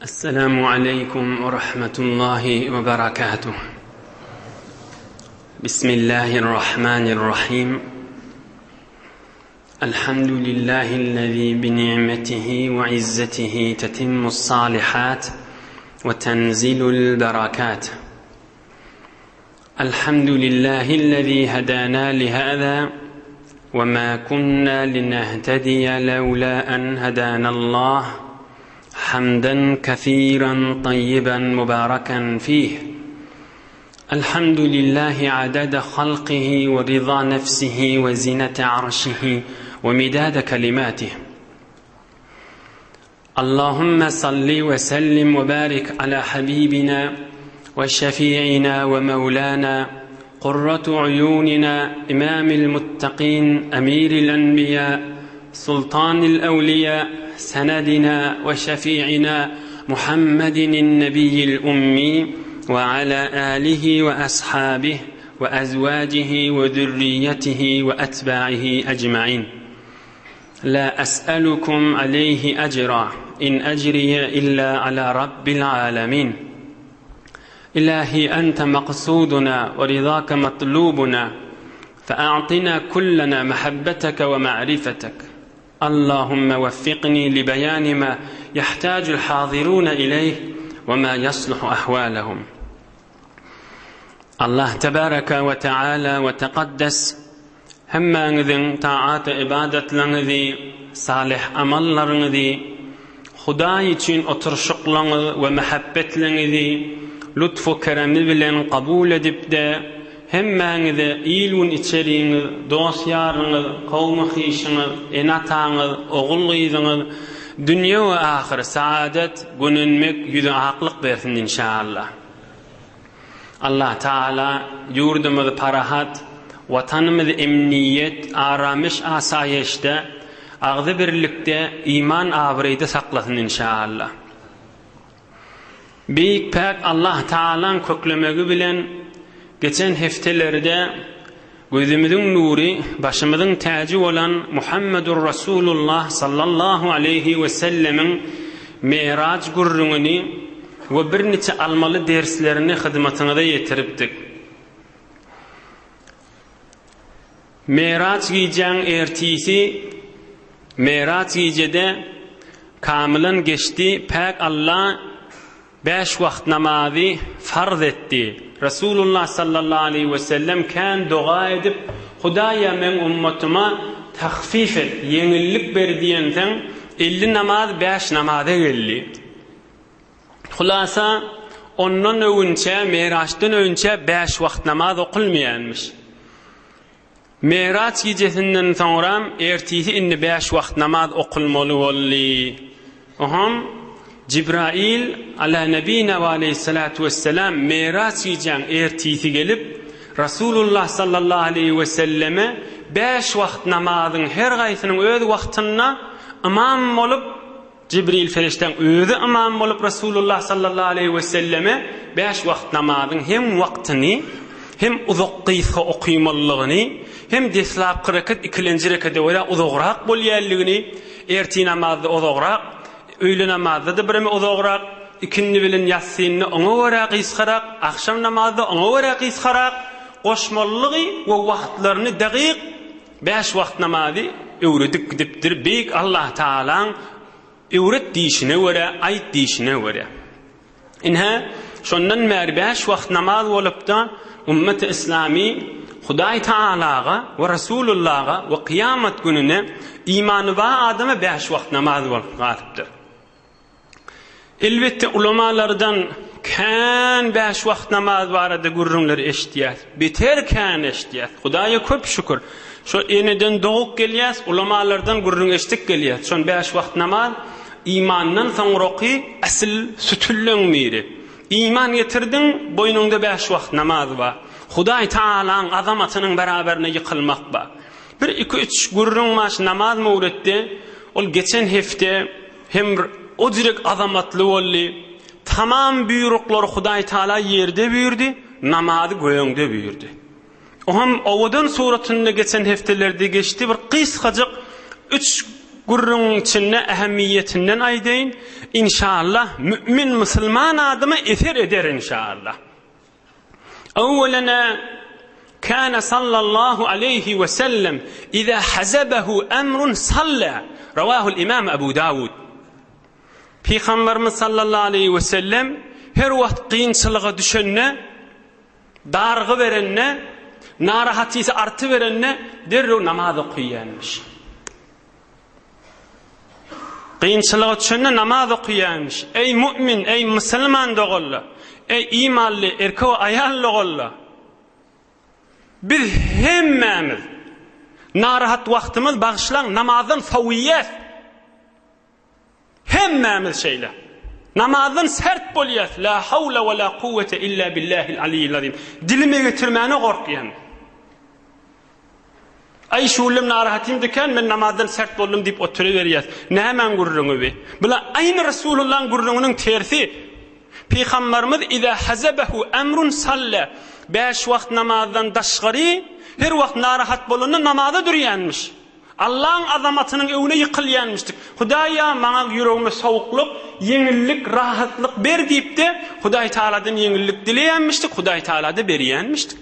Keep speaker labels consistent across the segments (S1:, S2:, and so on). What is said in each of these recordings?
S1: السلام عليكم ورحمة الله وبركاته بسم الله الرحمن الرحيم الحمد لله الذي بنعمته وعزته تتم الصالحات وتنزل البركات الحمد لله الذي هدانا لهذا وما كنا لنهتدي لولا أن هدانا الله حمدا كثيرا طيبا مباركا فيه الحمد لله عدد خلقه ورضا نفسه وزنة عرشه ومداد كلماته اللهم صل وسلم وبارك على حبيبنا وشفيعنا ومولانا قرة عيوننا إمام المتقين أمير الأنبياء سلطان الأولياء سندنا وشفيعنا محمد النبي الأمي وعلى آله وأصحابه وأزواجه وذريته وأتباعه أجمعين لا أسألكم عليه أجرا إن أجري إلا على رب العالمين إلهي أنت مقصودنا ورضاك مطلوبنا فأعطنا كلنا محبتك ومعرفتك اللهم وفقني لبيان ما يحتاج الحاضرون إليه وما يصلح أحوالهم Allah tebaraka we teala we tekaddes hemmäňiziň taat-y-ybadatlaryňyzy, salyh amallaryňyzy, Hudaý üçin oturyşyklaryňyz we mähebbetleňizi lutf-u keremi bilen kabul edip-de, hemmäňize il-gün içeriňiz, dost-ýaryňyz, kowmy-hyşyňyz, ene-ataňyz, ogul-gyzyňyz dünýe we ahyr saadet, gönenmek, ýüzi aklyk bersin inşaallah. Allah Taala ýurdumyzy parahat, Watanymyzy emniýet, aramyş asaýyşda, agzybirlikde, iman abraýda saklasyn inşaallah. Beýik päk Allah Taalaň köklemegi bilen geçen heftelerde Gözümiziň nury, başymyzyň täji bolan Muhammedur Rasulullah sallallahu aleýhi we sellemiň Meraj gürrüňini we birniçe almaly derslerini hyzmatyňyza ýetiripdik. Meraj gijäň ertisi Meraj gijede kamylan geçdi, päk Alla Bäş wagt namazy farz etdi. Resulullah sallallahu aleýhi we sellem kän doga edip, Hudaýa meň ummatyma tahfif et, ýeňillik ber diýenseň, 50 namaz bäş namaza geldi. Hulasa, ondan öwünçä, Meraçdan öwünçä bäş wagt namaz okulmaýanmyş. Miraç gijesinden soňram ertisi indi bäş wagt namaz okulmaly boldy. Oňam Jibrail ala nebina we aleýhissalatu wessalam Miraç gijäň ertisi gelip, Rasulullah sallallahu aleýhi weselleme bäş wagt namazyň her gaýsynyň öz wagtynda ymam bolup, Jibril perişdäň özi ymam bolup Resulullah sallallahu aleýhi we selleme bäş wagt namazyň hem wagtyny, hem uzak-gysga okymalylygyny, hem deslapky reket ikilenji rekede görä uzagrak bolýanlygyny, ertir namazda uzagrak, öýle namazda-da bireme uzagrak, ikindi bilen ýassynda oňa görä gysgarak, agşam namazda oňa görä gysgarak goşmalylygy we wagtlaryny dagyk Bäş wagt namazy öwredip gidipdir Beýik Allatagalaň öwret diýşine görä, aýt diýşine görä. Ine, şondan bäri bäş wagt namaz bolupda, ummeti yslamy Hudaý Tagalaga we Resulullaga we kyýamat gününe imany bar adama bäş wagt namaz bolup galypdyr. Elbetde ulamalardan kän bäş wagt namaz barada gürrüňler eşitýäs. Beter kän eşitýäs. Hudaýa köp şükür. Şo eneden dogup gelýäs, ulamalardan gürrüň eşidip gelýäs. Şon bäş wagt namaz imandan soňraky asyl sütünleň biri. Iman getirdiň, boýnuňda bäş wagt namaz bar. Hudaý Tagalaň azamatynyň beraberine ýykylmak bar. Bir iki üç gürrüň bar şu namaz möwritde. Ol geçen hepde Hem o direk azamatly boldy. Tamam buýruklary Hudaý Taala ýerde buýurdy, namazy göňde buýurdy. O hem owadan suratynda geçen hepdelerde geçdi, bir gysgajyk üç. gürrüňiň içinde ähmiýetinden aýdaýyn. Inşallah mümin musulman adama eser eder inşallah. Öwwelene Kana sallallahu aleýhi we sellem iza hazabahu emrun salla. Rawahul Imam Abu Dawud. Pygamberimiz sallallahu aleýhi we sellem her wagt kynçylyga düşende, dargy berende, narahatysy artyberende derrew namaz okaýarmyş. Kynçylyga düşende namaz okaýarmyş. Eý mu'min, eý musulman doganlar, eý imanly erkek we aýal doganlar! Biz hemmämiz narahat wagtymyz bagyşlaň namazdan sowýas. Hemmämiz şeýle. Namazdan sert bolýas. La hawla we la kuwwete illa billahil aliyyil azim. Dilime getirmäne gorkýan. Aý şuwlum narahatym diken men namazdan sert boldum diýip oturyberýäs. Nämäň gürrüňi bi? Bula aýny Resulullaň gürrüňiniň tersi. Pygambarymyz iza hazabahu amrun salla. Bäş wagt namazdan daşgary her wagt narahat bolanda namaza durýanmyş. Allaň azamatynyň öňüne ýykylýanmyşdyk. Hudaýa maňa ýüregime sowuklyk, ýeňillik, rahatlyk ber diýipde Hudaý Tagaladan ýeňillik dileýänmişdik, Hudaý Tagala-da berýänmişdik.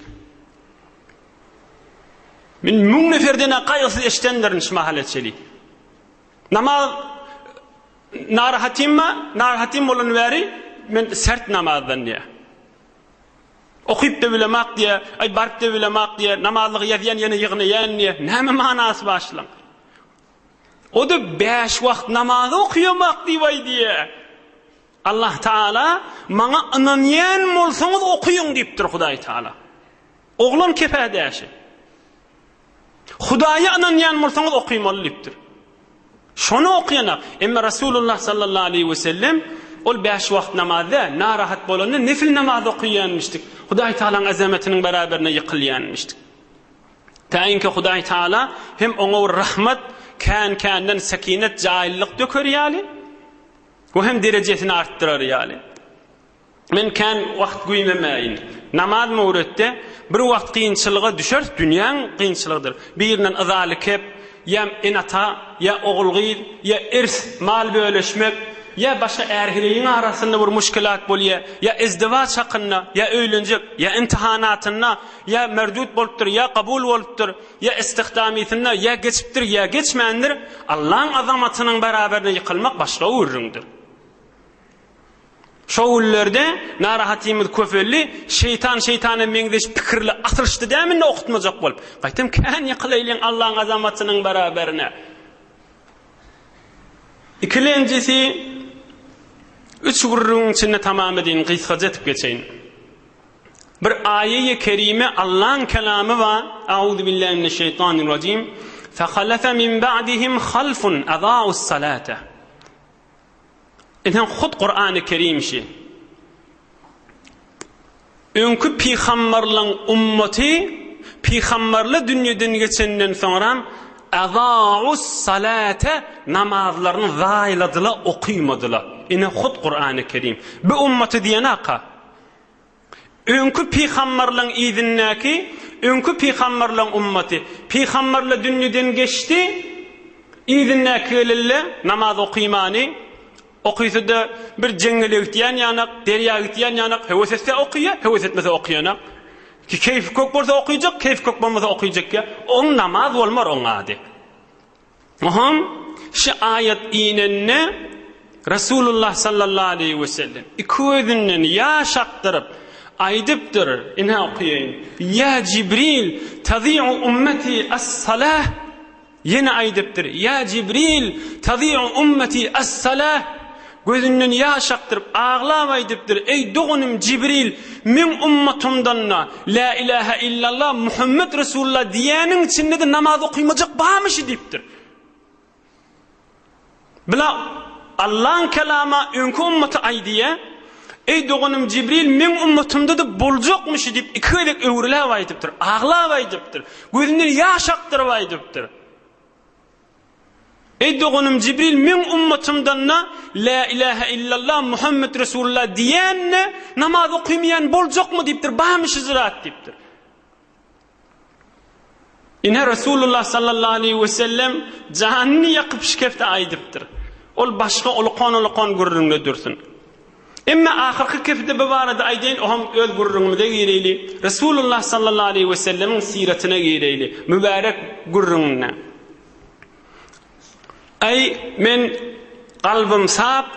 S1: Men müň neferden-ä gaýgysyz eşidendirin şu mahala çeli. Namaz narahatym bar, narahatym bolany bäri men sert namazdan diýýär. Okyp-da bilemak diýýär, aý baryp-da bilemak diýýär, namazlygy ýazýan ýene ýygnaýan diýýär. Näme manasy bar şulaň? O-da bäş wagt namazy okaýamak diýip aýdýar. Allah Taala maňa ynanýan bolsaňyz okaýyň diýipdir Hudaý Taala. Oglan kepä däşi. Hudaýa ynanýan bolsaňyz okymaly diýipdir. Şony okaýanak. Emma Rasulullah sallallahu aleýhi we sellem ol bäş wagt namaz däl, narahat bolanda nefil namaz okaýanmyşdyk. Hudaý Tagalaň azametiniň beraberine ýykylýanmyşdyk. Täinki Hudaý Tagala hem oňa bir rahmat, kän-känden sekinet, jaýlylyk döker ýaly, we hem derejesini artdyrar ýaly. Men kän wagt güýmemäýin. Namaz möwretde bir wagt kynçylyga düşeris, dünýäň kynçylygydyr. Birinden yzaly kep, ýa ene-ata, ýa ogul-gyz, ýa irs, mal bölüşmek, ýa başga är-heleýiň arasynda bir muşkilat bolýa, ýa izdiwaç hakynda, ýa öýlenjek, ýa imtihanatynda, ýa merdut bolupdyr, ýa kabul bolupdyr, ýa istihdamysynda, ýa geçipdir, ýa geçmändir, Allaň azamatynyň beraberine ýykylmak başga gürrüňdir. Şo günlerde narahatymyz köpeldi, şeýtan şeýtana meňzeş pikirli asylyşdy dämi indi okutmajak bolup. Gaýtam kän ýykylaýlyň Allaň azamatynyň beraberine. Ikilenjisi üç gürrüňiň içinde tamam edeýin, gysgaja etip geçeýin. Bir aýeýi kerime Allaň kelamy bar, Auzubillahi mineşşeýtanirrajim. Fehalefe min ba'dihim halfun adaa'us salate. Ine hut Kurany Kerim şi. Öňki pygamberleň ummaty pygamberler dünýeden geçenden soňram adaus salate namazlaryny zaýladylar, okymadylar. Ine hut Kurany Kerim. Bu ummaty diýenaka. Öňki pygamberleň yzyndaky öňki pygamberleň ummaty. Pygamberler dünýeden geçdi, yzyndaky gelende namaz okymany, okysada bir jeňňele gitýän ýanak, derýa gitýän ýanak, höwes etse okyýa, höwes etmese okaýanak. Ki keýfi kök bolsa okyjak, keýfi kök bolmasa okyjak ýa. Oň namaz bolmar oň ady. Oňam şu aýat inende Resulullah sallallahu aleýhi we sellem iki gözünden ýaş akdyryp aýdypdyr, ine okaýaýyn, Ýa Jibril, tazi'u ummeti as-salah Ýene aýdypdyr, Ýa Jibril, tazi'u ummeti as-salah Gözünden ýaş akdyryp, aglap aýdypdyr, Eý doganym Jibril, meň ummatymdan-da Lä ilähä illallah Muhammet Resulullah diýýäniň içinde-de namaz okymajak barmyşy diýipdir. Bula Allaň kelama öňki ummaty aýdýa, Eý doganym Jibril, meň ummatymda-da boljakmyşy diýip iki gezek öwrüläp aýdypdyr, aglap aýdypdyr, gözünden ýaş akdyryp aýdypdyr. Eý doganym Jibril meň ummatymdanda Lä ilähä illallah Muhammet Resulullah diýende namaz okymaýan boljakmy diýipdir, barmy şu zat diýipdir. Ine Resulullah sallallahu aleýhi we sellem janyny ýakyp şu kefde aýdypdyr. Ol başga ulukan-ulukan gürrüňde dursun. Emma ahyrky kefde bu barada aýdaýyn, oham öz gürrüňimize gireýli. Resulullah sallallahu aleýhi we sellemiň syratyna gireýli, mübärek gürrüňine. Aý, men kalbym sap,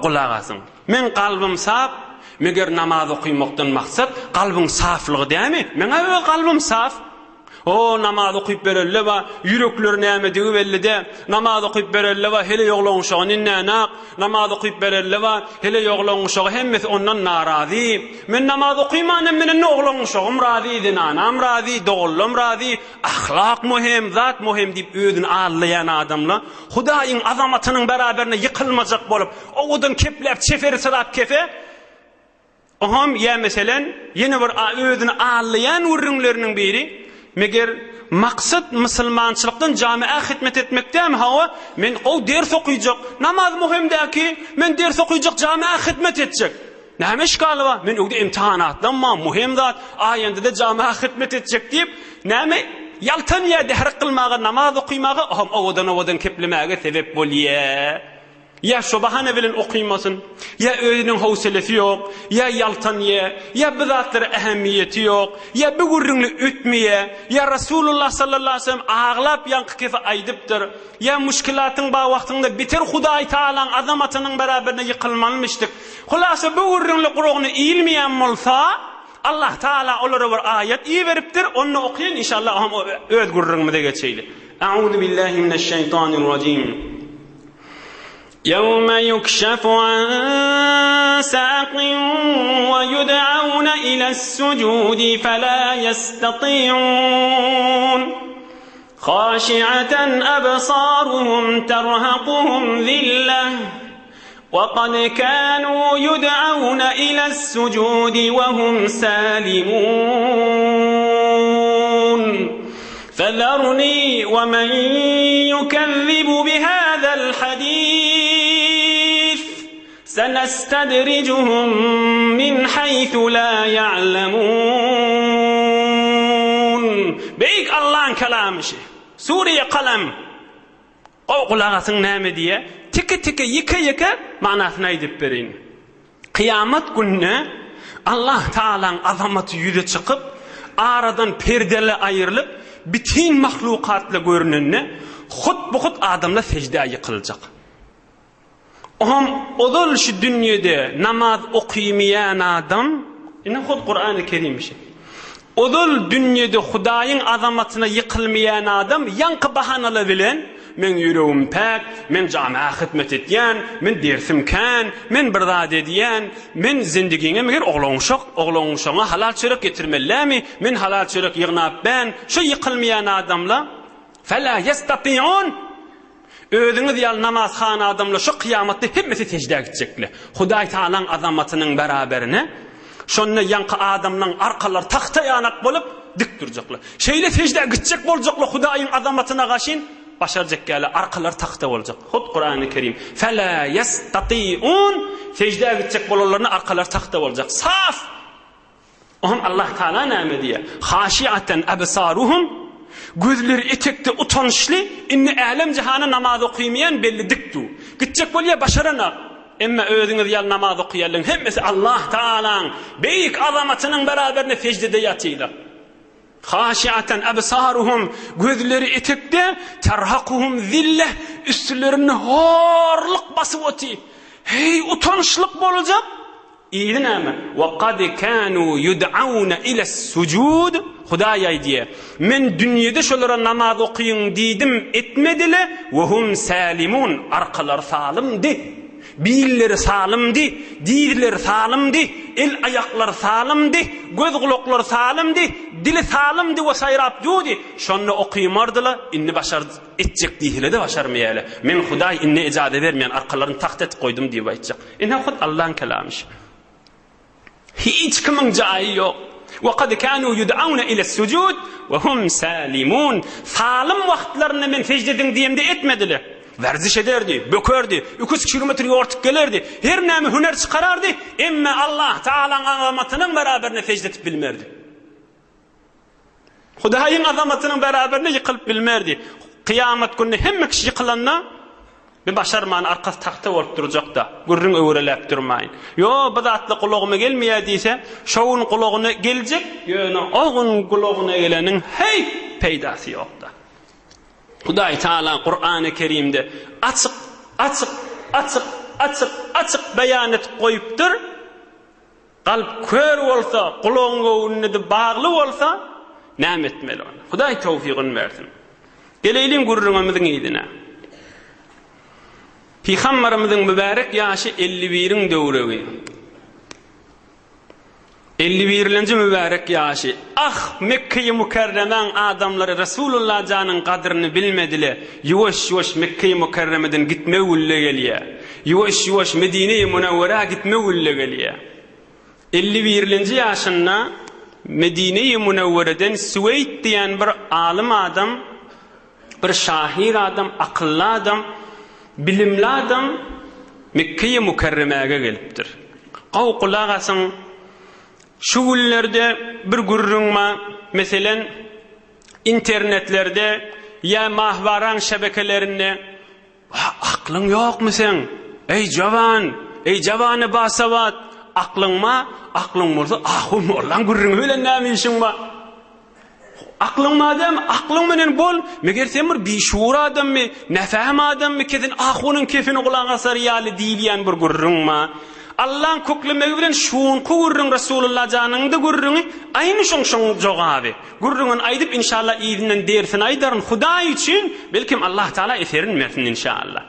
S1: gulak asyň. Men kalbym sap, meger namaz okymakdan maksat kalbyň saflygy dämi? Meň-ä öz kalbym saf. O, namaz okyp berelle ba, ýürekleri nämedigi belli dä. Namaz okyp berelle ba, heleý oglan uşagy ninnänak. Namaz okyp berelle ba, heleý oglan uşagy hemmesi ondan narazy. Men namaz okymanam men indi oglan uşagym razy, zenanam razy, doganlam razy. Ahlak möhüm, zat möhüm diýip özüni aldaýan adamla Hudaýyň azamatynyň beraberine ýykylmajak bolup, owadan kepläp, çeperisirap kefe, Oham ýa meselen, ýene bir özüni aldaýan gürrüňleriniň biri, meger maksat musulmançylykdan jamiä hytmet etmek dämi, hawa, men gowy ders okyjak, namaz möhüm däki, men ders okyjak, jamiä hytmet etjek. Näme işgali bar? Men öňde imtihanatlam bar, muhim zat, aýanda-da jamaga hytmet etjek diýip, näme ýaltanýar dährik kylmaga, namaz okymaga, oham owadan-owadan keplemäge sebep bolýar. Ýa şo bahana bilen okymasyn, ýa özüniň howselesi ýok, ýa ýaltanýar, ýa bu zatlara ähemiýeti ýok, ýa bu gürrüňli ötmeýär, ýa Rasulullah sallallahu aleyhi ve sellem aglap ýaňky kefi aýdypdyr, Ýa muşkilatyň bar wagtyňda beter Hudaý Tagalaň azamatynyň beraberine ýykylmalymyşdyk. Hulasa bu gürrüňli guragyna iýilmeýän bolsa, Allah Tagala olara bir aýat iberipdir, onda okaýyn inşallah oňam öz gürrüňimize geçeýli. A'uzu billahi mineşşeýtanirrajim. Ýewme yukşefu an saqin we yud'auna iles-sujudi fela ýestati'un. Haşi'aten ebsaruhum terhakuhum zilleh we kad kanu yud'auna iles-sujudi we hum salimun. Fezerni we men yukezzibu bihazal hadis. Senestedrijuhum min haýsu la ýa'lemun. Beýik Allaň kelamy şi. Sure-i Kalem. Gowy gulak asyň näme diýýär? Teke-teke, ýeke-ýeke manysyny aýdyp bereýin. Kyýamat gününe Allah Tagalaň azamaty ýüze çykyp, aradan perdeli aýrylyp, bütin mahlukatla görünende, hut-bu-hut adamlar seždä ýykyljak. Oňam ozal şu dünýede namaz okymaýan adam, ine hut Kurany Kerim şi. Ozal dünýede Hudaýyň azamatyna ýykylmaýan adam ýaňky bahanalar bilen meň ýüregim päk, men jamä hyzmat etýän, men dersim kän, men bir zat edýän, men zindigiňe meger oglan-uşak, oglan-uşagyňa halal çörek getirmelilämi, men halal çörek ýygnap bän, şo ýykylmaýan adamla, Fela ýestatiun, Özüňiz ýaly namazhan adamlar şo kyýamatda hemmesi seždä gitjekler. Hudaý Tagalaň azamatynyň beraberine şonda ýaňky adamlaň arkalary tagta ýanak bolup dik durjaklar. Şeýle seždä gitjek boljaklar Hudaýyň azamatyna gaşyn başarjak ýaly arkalary tagta boljak. Hut Kurany Kerim. Fela ýestatiun seždä gitjek bolanlaryna arkalary tagta boljak. Saf Oňa Allah Taala näme diýýär? Haşiaten absaruhum Gözleri etekde utançly, indi älem-jahana namaz okymaýan belli dik dur. Gitjek bolýar, başaranak. Emma özüňiz ýaly namaz okaýanlaryň hemmesi Allah Taalaň beýik azamatynyň beraberinde seždede ýatyrlar. Haşiaten absaruhum Gözleri etekde, terhakuhum zilleh Üstlerini horluk basyp otyr. Heý, utançlyk boljak! Yzy näme? Wa kad kanu yud'auna iles-sujud, Hudaý aýdýar, Men dünýede şolara namaz okyň diýdim, etmedile, we hum salimun, arkalary salymdy, billeri salymdy, dizleri salymdy, el-aýaklary salymdy, göz-gulaklary salymdy, dili salymdy we saýrap durdy, şonda okymardyla, indi başar etjek diýsele-de başarmaýarlar. Men Hudaý indi ejaza bermeýän, arkalaryny tagt etip goýdum diýip aýtjak. Ine hut Allaň kelamy şu. Hiç kimiň jaýy ýok. Wa kad kanu yud'auna ila sujud wa hum salimun. Salym wagtlarynda men sežde ediň diýemde etmediler. Werziş ederdi, bökerdi, iki-üç kilometr ýortup gelerdi, her näme hüner çykarardy, emme Allah Tagalaň azamatynyň beraberine sežde edip bilmerdi. Hudaýyň azamatynyň beraberinde ýykylyp bilmerdi. Kyýamat gününe hemme kişi ýykylanda, bir başarman arkasy tagta bolup durjak-da, gürrüň öwreläp durmaýyn. Ýo, bu zatlar gulagyma gelmeýär diýse, şo gün gulagyna geljek, ýöne o gün gulagyna geleniň heý, peýdasy ýok-da. Hudaý Taala Kurany Kerimde açyk, açyk, açyk, açyk, açyk beýan etip goýupdyr. Kalp kör bolsa, gulagyň göwnüne-de bagly bolsa, näme etmeli onda? Hudaý towfygyny bersin. Geleýliň gürrüňimiziň yzyna. Pygamberimiziň mübärek ýaşy elli biriň döwregi. 50 birlenji mübärek ýaşy. Ah, Mekgeýi Mükerremäň adamlary Resulullah janyň gadryny bilmedile. Ýuwaş-ýuwaş Mekgeýi Mükerremeden gitme gülle gelýär. Ýuwaş-ýuwaş Medine-i Münewwerä gitme gülle gelýär. 50 birlenji ýaşynda Medine-i Münewwereden Süweýt diýen bir alym adam, bir şahyr adam, akylly adam, bilimli adam Mekgeýi Mükerremäge gelipdir. Gowy gulak asyň, şu günlerde bir gürrüň bar, meselen, internetlerde ýa mahwaraň şebekelerinde, Wah, aklyň ýokmy seň? Eý, jawan! Eý, jawany basawat! Aklyň bar? Aklyň bolsa, ahun mollaň gürrüňi bilen näme işiň bar? Aklyň bar dämi? Aklyň menen bol. Meger sen bir bişuur adammy, näfähm adammy, kesin ahunyň kefini gulak asar ýaly diýilýän bir gürrüň bar. Allaň köklemegi bilen şuňky gürrüň Resulullah janyň-da gürrüňi, aýny şoň şoň jogaby. Gürrüňini aýdyp inşallah yzyndan dersini aýdaryn Hudaý üçin, belkem Allah Taala eserin bersin inşallah.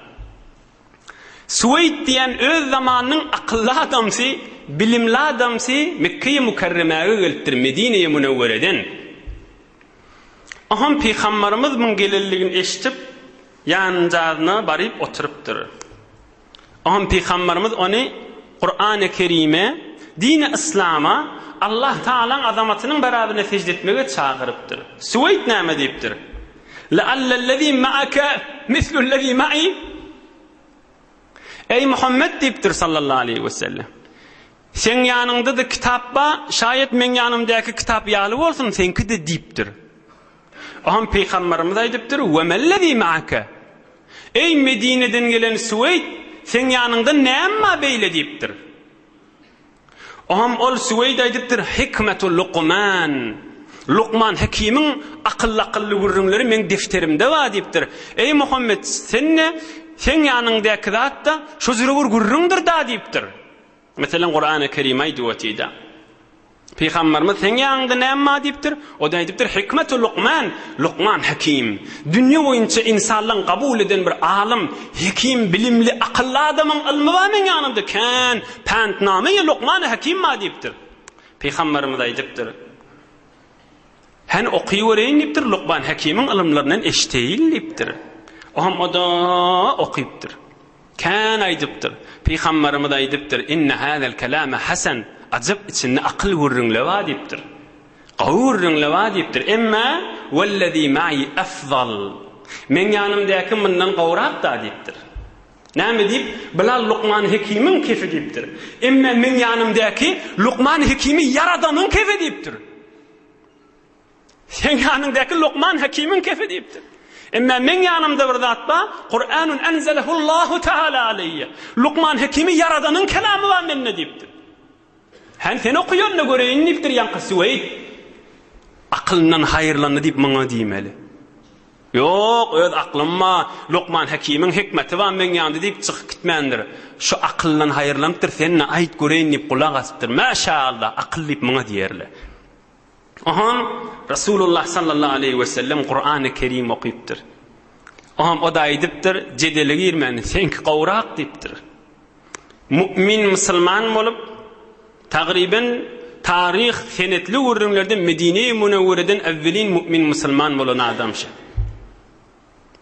S1: Suweýt diýen öz zamanynyň akylly adamsy, bilimli adamsy Mekgeýi Mükerremäge gelipdir Medineýi Münewwereden. Oham Pygambarymyz muň gelenligini eşidip, ýanynjazyna baryp oturypdyr. Oňam Pygamberimiz ony Kurany Kerime, dini yslama, Allah Tagalaň azamatynyň beraberine sežde etmege çagyrypdyr. Suweýt näme diýipdir? Leallellezî ma'ake mislullezî ma'i Eý Muhammet diýipdir sallallahu aleýhi we sellem. Seň ýanyňda-da kitap bar, şaýat meň ýanymdaky kitap ýaly bolsun, seňki-de diýipdir. Oňam Pygamberimiz aýdypdyr, Ve mellezî ma'ake Eý, Medineden gelen Suweýt, seň ýanyňda näme bar beýle diýipdir. Oňam ol Suweýt aýdypdyr, Hikmetu Lukman. Lukman Hekimiň akylly-akylly gürrüňleri meň defterimde bar diýipdir. Eý, Muhammet, sen-de, seň ýanyňdaky zat-da şo jüre bir gürrüňdir-da diýipdir. Meselem, Kurany Kerim aýdyp otyda. Pygamberimiz seň ýanyňda näme bar diýipdir. O-da aýdypdyr, Hikmetu Lukman, Lukman Hekim. Dünýe boýunça ynsanlaryň kabul eden bir alym, hekim, bilimli, akylly adamyň ylmy bar meň ýanymda, kän pentname-i Lukman Hekim bar diýipdir. Pygamberimiz aýdypdyr, Hany okybereýin diýipdir, Lukman Hekimiň ylymlaryndan eşdeýin diýipdir. Oňam o-da okypdyr. Kän aýdypdyr. Pygamberimiz aýdypdyr, Inne hazel kelame hasan, ajap içinde akyl gürrüňle bar diýipdir. Gowy gürrüňle bar diýipdir. Emma wellezî ma'i afzal. Meň ýanymdaky mundan gowrak-da diýipdir. Näme diýip, Bilal Lukman Hekimiň kefi diýipdir. Emma meň ýanymdaky Lukman Hekimi Ýaradanyň kefi diýipdir. Seň ýanyňdaky Lukman Hekimiň kefi diýipdir. Emma meň ýanymda bir zat bar, Kur'anun enzelehullahu taala aleýye. Lukman Hekimi Ýaradanyň kelamy bar mende diýipdir. Hany sen okaýanyny göreýin diýipdir ýaňky Süweýd. Akylyndan haýyrlandy diýip muňa diýmeli. Ýok, öz aklym bar, Lukman Hekimiň hikmeti bar meň ýanymda diýip çykyp gitmändir. Şu akyldan haýyrlanypdyr, sen-de aýt göreýin diýip gulak asypdyr. Mäşäallah, akyl diýip muňa diýerler. Oňam Resulullah sallallahu aleýhi we sellem Kurany Kerim okypdyr. Oňam o-da aýdypdyr, jedele girmän, seňki gowrak diýipdir. Mu'min musulman bolup, tagryben taryh senetli gürrüňlerde Medine-i Münewwereden äwwelin mu'min musulman bolan adam şe.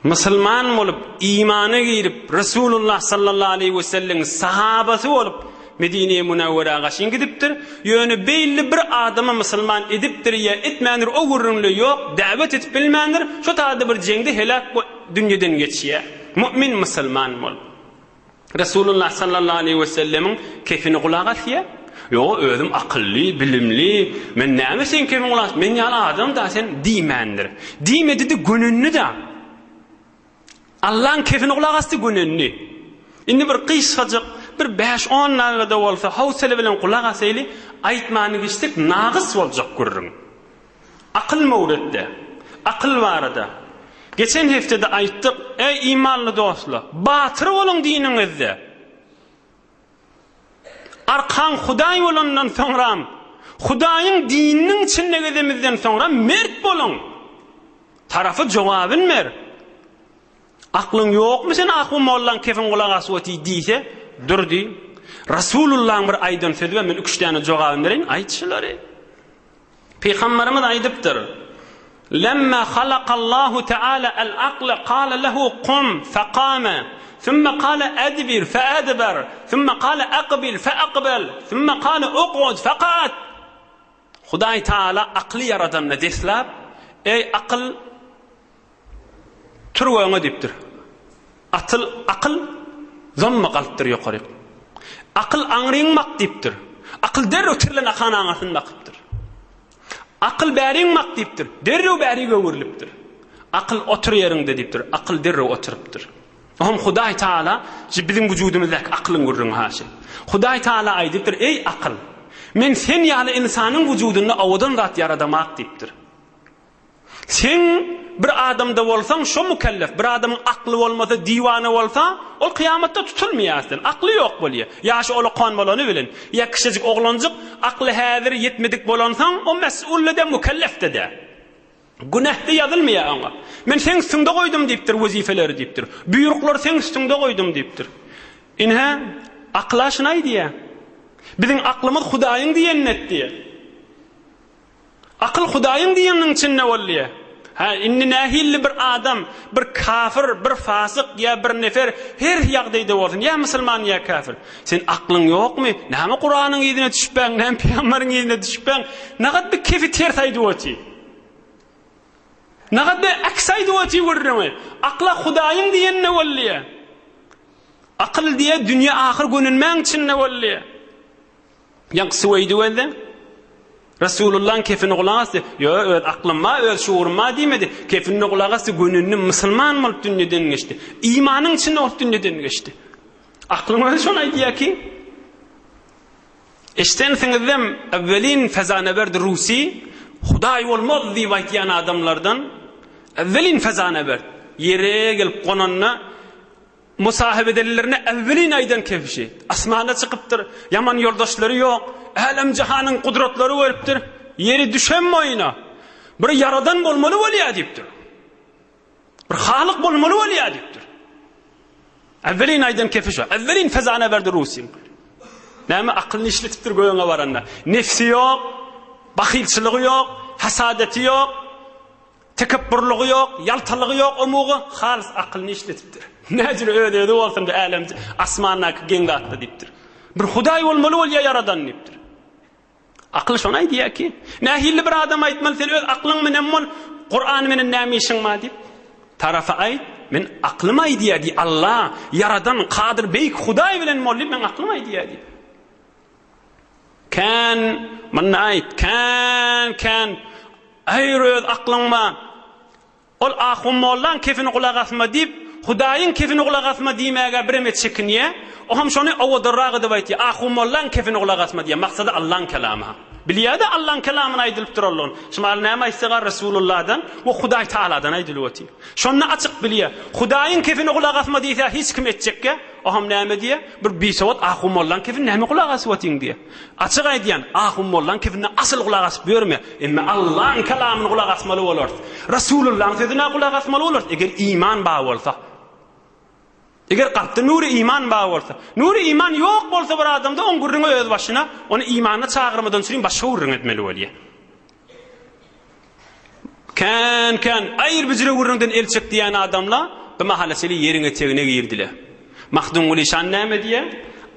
S1: Musulman bolup, imana girip, Resulullah sallallahu aleýhi we sellemiň sahabasy bolup, Medine-i Münewwerä gaşyn gidipdir. Ýöne beýle bir adamy musulman edipdir ýa etmändir, o gürrüňle ýok, däwet edip bilmändir. Şo taýda bir jeňde heläk dünýeden geçýär. Mu'min musulman bolup. Resulullah sallallahu aleýhi we sellemiň kefini gulak asýar. Ýok, özüm akylly, bilimli, men näme seň kemiň gulak asyp, men ýaly adam-da sen diýmändir. Diýmedi-de gönendi-de. Allaň kefini gulak asdy gönendi. Indi bir gysgajyk, bir bäş-on dagyda bolsa howsala bilen gulak asaýly, aýtmany geçsek nagys boljak gürrüň. Akyl möwretde. Akyl barada. Geçen hepdede aýtdyk, eý imanly dostlar, batyr boluň diniňizde. Arkaň Hudaý bolandan soňram, Hudaýyň dininiň içinde gezemizden soňra mert boluň. Tarapy jogabyn ber. Aklyň ýokmy sen ahun mollaň kefin gulak asyp oty diýse, dur diý. Rasulullaň bir aýdan sözi bar, men üç däne jogabyny bereýin, aýt şulary. Pygamberimiz aýdypdyr, Lemma halakallahu teala el-akle kale lehu kum fekame, sümme kale edbir feedber, sümme kale ekbil feekbel, sümme kale uk'ud feka'ad. Hudaý Taala akly ýaradanda deslap, Eý akyl, tur öňe diýipdir. Atyl, akyl zomma galypdyr ýokaryk. Akyl aňryň bak diýipdir. Akyl derrew tirlen akan aňyrsyny bakypdyr. Akyl bäriň bak diýipdir. Derrew bärik öwrülipdir. Akyl otur ýeriňde diýipdir. Akyl derrew oturypdyr. Oňam Hudaý Taala şu biziň wujudymyzdaky akylyň gürrüňi haşy. Hudaý Taala aýdypdyr, Eý akyl! Men sen ýaly ynsanyň wujudynda owadan zat ýaradamak diýipdir. Sen bir adamda bolsaň şo mukellef, bir adamyň akly bolmasa, diwana bolsa, ol kyýamatda tutulmaýar aslen. Akly ýok bolýar. Ýaşy olakan bolany bilen. Ýa kiçijik oglanjyk akly häzir ýetmedik bolansoň, o mes'ul-de, mukellef-de däl. Günäh-de ýazylmaýar oňa. Men seň üstüňde goýdum diýipdir wezipeleri diýipdir. Buýruklary seň üstüňde goýdum diýipdir. Ine, akyla şuny aýdýar. Biziň aklymyz Hudaýyň diýenini et diýýär. Akyl Hudaýyň diýeniniň içinde bol diýýär. Hä, indi nähilli bir adam, bir kafir, bir fasyk ýa bir nefer her ýagdaýda bolsun, ýa musulman ýa kafir. Sen aklyň ýokmy? Näme Kuranyň yzyna düşüpbäň, näme pygamberiň yzyna düşüpbäň? Nagat bir kefi ters aýdyp otyr. Nagat bir äks aýdyp otyr gürrüňi. Akla Hudaýyň diýenine bol diýýär. Akyl diýýär, dünýe ahyr gönünmäň içinde bol diýýär. Ýaňky Suweýdi gözde. Resulullaň kefini gulak asdy. Ýo, öz aklym bar, öz şuurym bar diýmedi. Kefinine gulak asdy, gönündi, musulman bolup dünýeden geçdi. Imanyň içinde bolup dünýeden geçdi. Aklyň özi şony aýdýar ki, Eşdensiňizem, Ewwelin fezaneberd Rusi, Hudaý bolmaz diýip aýtýan adamlardan, Ewwelin fezaneberd, ýere gelip gonanda, musahyp edenlerine ewwelin aýdan kebşi, asmana çykypdyr, ýaman ýoldaşlary ýok, älem-jahanyň gudratlary görüpdir, ýeri düşen boýuna, bir ýaradan bolmaly bolýar diýipdir. Bir halyk bolmaly bolýar diýipdir. Äwwelin aýdan kefi şo. Äwwelin fezana berdi Rusyň. Näme akylyny işletipdir gögüňe baranda. Nefsi ýok, bahylçylygy ýok, hasadeti ýok, tekepburlygy ýok, ýaltalygy ýok omugy halys akylyny işletipdir. Näjüre öz-özi bolsun bu älem asmandaky geň zatda diýipdir. Bir Hudaý bolmaly bolýar ýaradan diýipdir. Akyl şony aýdýar ki, nähili bir adam aýtmaly sen öz aklyň menen bol, Kuran menen näme işiň bar diýip. Tarapy aýt, men aklym aýdýar diý, Allah, ýaradan, kadyr, beýik Hudaý bilen bol diýip, men aklym aýdýar diý. Kän, munda aýt, kän, kän, aýr öz aklyň bar. Ol ahun mollaň kefini gulak asma diýip, Hudaýyň kefini gulak asma diýmäge bireme çekinýär. O hem şony owadanrak edip aýtýar, Ahun mollaň kefini gulak asma diýýär. Maksady Allaň kelamy. Bilýär-de Allaň kelamyny aýdylyp duranlygyny. Şumal näme aýtsaga Resulullahdan we Hudaý Tagaladan aýdylyp otyr. Şonda açyk bilýär. Hudaýyň kefini gulak asma diýse hiç kim etjekgä. O hem näme diýýär? Bir bisowat ahun mollaň kefini näme gulak asyp otyň diýýär. Açyk aýdýan, ahun mollaň kefine asyl gulak asyp ýörme. Emme Allaň kelamyny gulak asmaly bolarys. Resulullaň sözüne gulak asmaly bolarys, eger iman bar bolsa. Eger kalpda nury iman bar bolsa. Nury iman ýok bolsa bir adamda oň gürrüňi öz başyna, ony imana çagyrmadan çürin başga gürrüň etmeli bolýar. Kän kän aýyr-büjre gürrüňden el çek diýýän adamla bu mahala çenli ýeriň etegine girdiler. Magtymguly şan näme diýýär?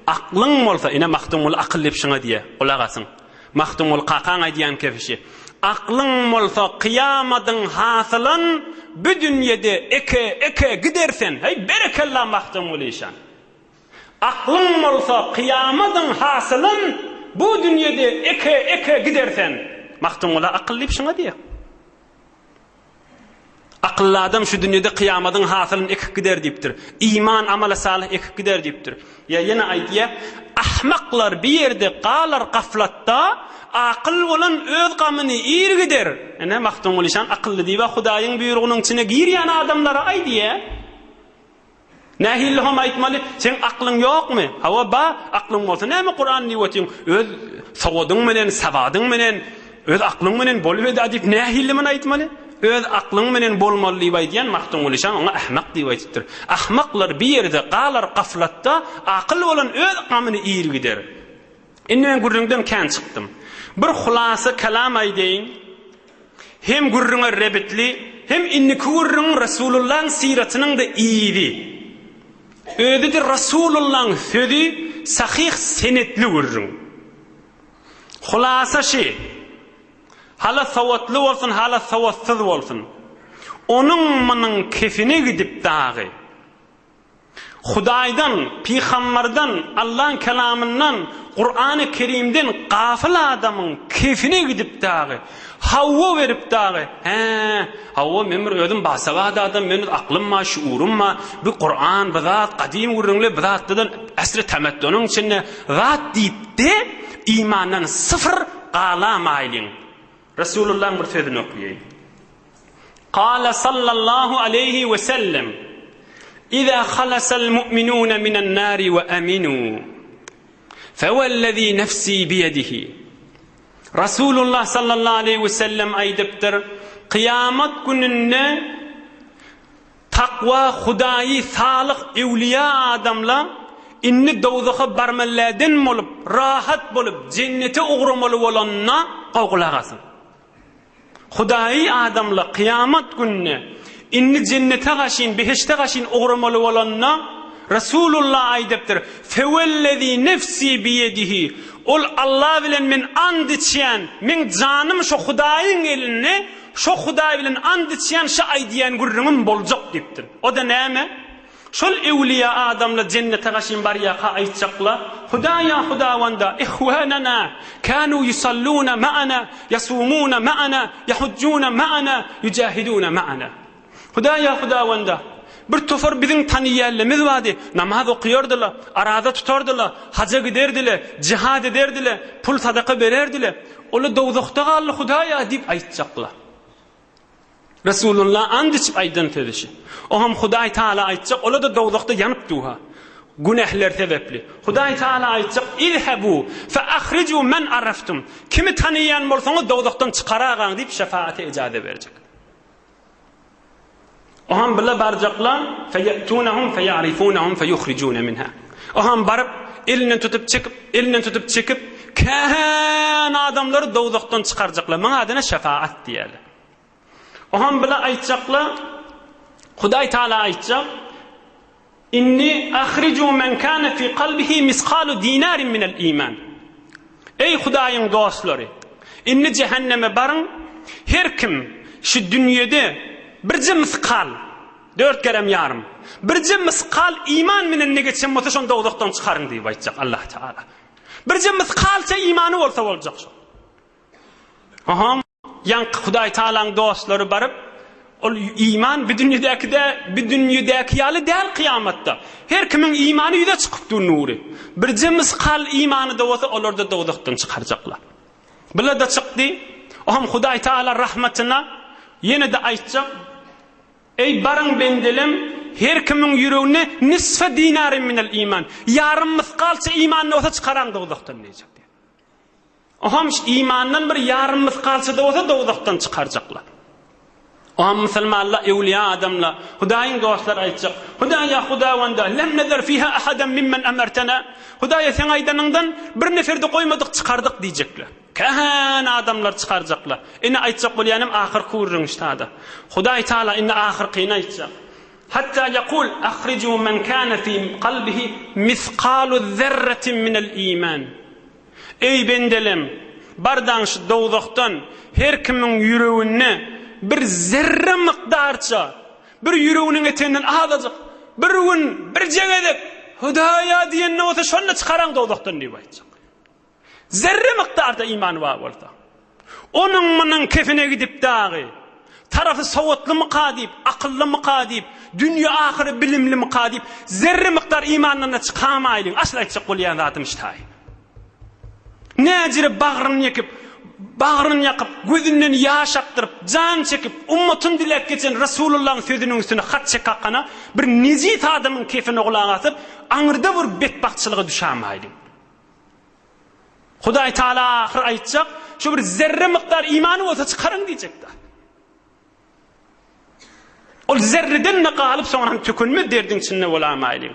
S1: Aklyň bolsa, ine Magtymguly akyl diýip şuňa diýýär, gulak asyň. Magtymguly kakaň aýdýan kebşi. Aklyň bolsa kyýamadyň hasylyn bu dünýede eke eke gider sen. Heý, berekella Magtymguly şan. Aklyň bolsa kyýamadyň hasylyn. bu dünýede eke eke gider sen. Magtymgula akyl diýip şuňa diýýär. Akylly adam şu dünýede kyýamadyň hasylyny ekip gider diýipdir. Iman, amala salyh ekip gider diýipdir. Ýa ýene aýdýar, Ahmaklar bir ýerde galar gaflatda, akyl bolan öz gamyny iýr gider. Ine, Magtymguly şan akylly diýip-ä Hudaýyň buýrugynyň içine girýän adamlara aýdýar. Nähili hom aýtmaly? Seň aklyň ýokmy? Hawa, ba, aklyň bolsa näme Kuran diýip otyň? Öz sowadyň menen, sawadyň menen, öz aklyň menen bolubeda diýip nähili muny aýtmaly? Öz aklyň menen bolmaly diýip aýdýan Magtymguly şa oňa ahmak diýip aýdypdyr. Ahmaklar bir ýerde galar gaflatda, akyl bolan öz gamyny iýr gider. Indi men gürrüňden kän çykdym. Bir hulasa kelam aýdaýyn. Hem gürrüňe rebitli, hem indiki gürrüň Resulullahyň syratynyň-da yzy. Özi-de Resulullahyň sözi sahyh senetli gürrüň. Hulasa şi, hala sowatly bolsun, hala sowatsyz bolsun, onuň-munuň kefine gidip dagy, Hudaýdan, pygambardan, Allaň kelamyndan, Kurany Kerimden gafyl adamyň kefine gidip dagy, hawa berip dagy, Hä, hawa, men bir özüm basawat adam, men aklym bar, şuurym bar, bu Kuran, bu zat, gadym gürrüňler, bu zatlardan äsri temeddonyň içinde zat diýip-de, imandan syfr galamaýlyň. Resulullahyň bir sözüni okaýaýyn. Kale sallallahu aleýhi we sellem, Iza halasal mu'minune minen nari we aminu, fewellezî nefsî biyedihi. Rasulullah sallallahu aleýhi we sellem aýdypdyr, Kyýamat gününde takwa Hudaýy salyh öwliýa adamla indi dowzaha barmalydan bolup, rahat bolup jennete ugramaly bolanda gowy gulak asyň. Hudaýy adamla kyýamat gününe indi jennete gaşyn, behişde gaşyn ugramaly bolanda, Resulullah aýdypdyr, Fewellezî nefsî biýedihi, Ol Alla bilen men and içýän, meň janym şo Hudaýyň elinde, şo Hudaý bilen and içýän, şo aýdýan gürrüňim boljak diýipdir. O-da näme? Şol öwlüýä adamlar jennete gaşyn barýarka aýtjaklar, Hudaýa Hudawanda, ihwanana kanu yusalluna ma'ana, yasumuna ma'ana, yahujjuna ma'ana, yujahiduna ma'ana. Hudaýa Hudawanda, bir topar biziň tanyýanlarymyz bardy, namaz okaýardylar, araza tutardylar, haja giderdiler, jihad ederdiler, pul sadaka bererdiler. Olar dowzahda galdy Hudaýa diýip aýtjaklar. Resulullah and içip aýdan sözi şi. Oňam Hudaý Taala aýtjak, ola-da dowzahda ýanyp duha. Günähleri sebäpli. Hudaý Taala aýtjak, Izhebu fe ahriju men araftum. Kimi tanaýan bolsaňyz dowzahdan çykaragaň diýip şefaate ijaze berjek. Oňam bile barjaklar, feýetunahum feýarifunahum feýuhrijune minha. Oňam baryp elinden tutup çekip, elinden tutup çekip, kän adamlary dowzahdan çykarjaklar. Muň adyna şefaat diýerler. Oňam bile aýtjaklar, Hudaý Taala aýtjak, Inni ahriju men kana fi kalbihi miskalu dinarin minel iman. Eý Hudaýyň dostlary, indi jähenneme baryň, her kim şu dünýede birje miskal, dört gerem ýarym, birje miskal iman bilen ne geçen bolsa şony dowzahdan çykaryň diýip aýtjak Allah Taala. Birje miskalça imany bolsa boljak şol. Aha. Ýaňky Hudaý Tagalaň dostlary baryp, ol iman bi dünýedäki dä, bi dünýedäki ýaly däl kyýamatda. Her kimiň imany ýüze çykyp dur nury. Birje myskal imany-da bolsa olar-da dowzahdan çykarjaklar. Bular-da çykdy. Oňam Hudaý Tagala rahmatyna ýene-de aýtjak, Eý baryň bendelem, her kimiň ýüreginde nisfe dinarin minel iman, ýarym mysgalça imany bolsa çykaraň dowzahdan diýjek. Ohamyş imandan bir ýarym mysgalça-da bolsa dowzahdan çykarjaklar. Oham musulmanlar, öwlüýä adamlar, Hudaýyň dostlary aýtjak, Hudaýa Hudawanda, lem nezer fiha ahadan mimmen emertena. Hudaýa seň aýdanyňdan bir nefer-de goýmadyk çykardyk diýjekler. Kän adamlar çykarjaklar. Indi aýtjak bolýanym ahyrky gürrüň ştada. Hudaý Taala indi ahyrkyny aýtjak. Hatta ýekul ahriju men kana fi kalbihi miskalu zerretin minel iman. Eý, bendelem! Bardaň şu dowzahdan her kimiň ýüreginde bir zerre mukdarça, bir ýüreginiň eteginden azajyk, bir gün, birje gezek Hudaýa diýende bolsa şonda çykaraň dowzahdan diýip aýtjak. Zerre mukdarda imany bar bolsa. Onuň munuň kefine gidip dagy, tarapy sowatlymyka diýip, akyllymyka diýip, dünýe ahyry bilimlimika diýip, zerre mukdar imandan-da çykamaýlyň. Asyl aýtjak bolýan zadym ştaý. Näjire bagryny ýekip, bagryny ýakyp, gözünden ýaş akdyryp, jan çekip, ummatyny diläp geçen Resulullahyň sözüniň üstüne hat çekakana bir nejis adamyň kefine gulak asyp, aňyrda bir betbagtçylyga düşämaýlyň. Hudaý Taala ahyr aýtjak, şu bir zerre mukdar imany bolsa çykaryň diýjekdi. Ol zerreden-de galyp soňra hem tükenmez derdiň içinde bolamaýlyň.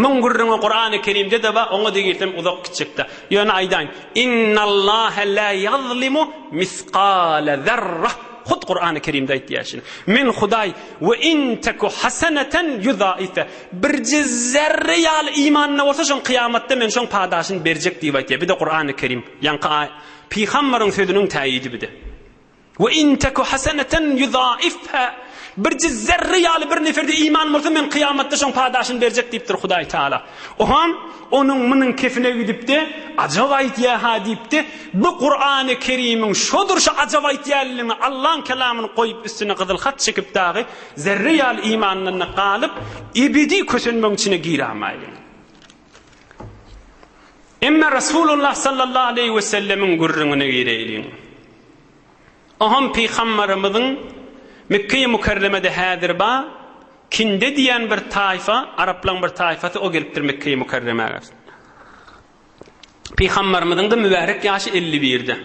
S1: Muň gürrüňi Kurany Kerimde-de bar, oňa-da girsem uzak gitjekde. Ýöne aýdaýyn, Innallaha la ýazlimu misqala zerra. Hut Kurany Kerimde aýtýar şuny. Men Hudaý we in teku hasanatan yudaife. Birje zerre ýaly imanyna bolsa şoň kyýamatda men şoň padaşyny berjek diýip aýtýar. Bir-de Kurany Kerim, ýaňky pygambaryň sözüniň täýidi bir-de. We in teku haseneten yuzaifha Birje zerre ýaly bir neferde iman bolsa men kyýamatda şoň padaşyny berjek diýipdir Hudaý Taala. Oham onuň munuň kefine gidipde ajap aýtýa-ha diýipdi. Bu Kurany Kerimiň şodur şu ajap aýtýanlygyny Allaň kelamyny goýup üstüne gyzyl hat çekip dagy zerre ýaly imanyndan galyp ebedi kösenmegiň içine giramaýlyň. Emma Resulullah sallallahu aleýhi we sellemiň gürrüňine gireýliň. Oňam pygambarymyzyň Mekgeýi Mükerremede häzir ba, Kinde diýen bir taýfa, araplaryň bir taýfasy o gelipdir Mekgeýi Mükerremä. Pygambarymyzyň-da mübärek ýaşy 51-de.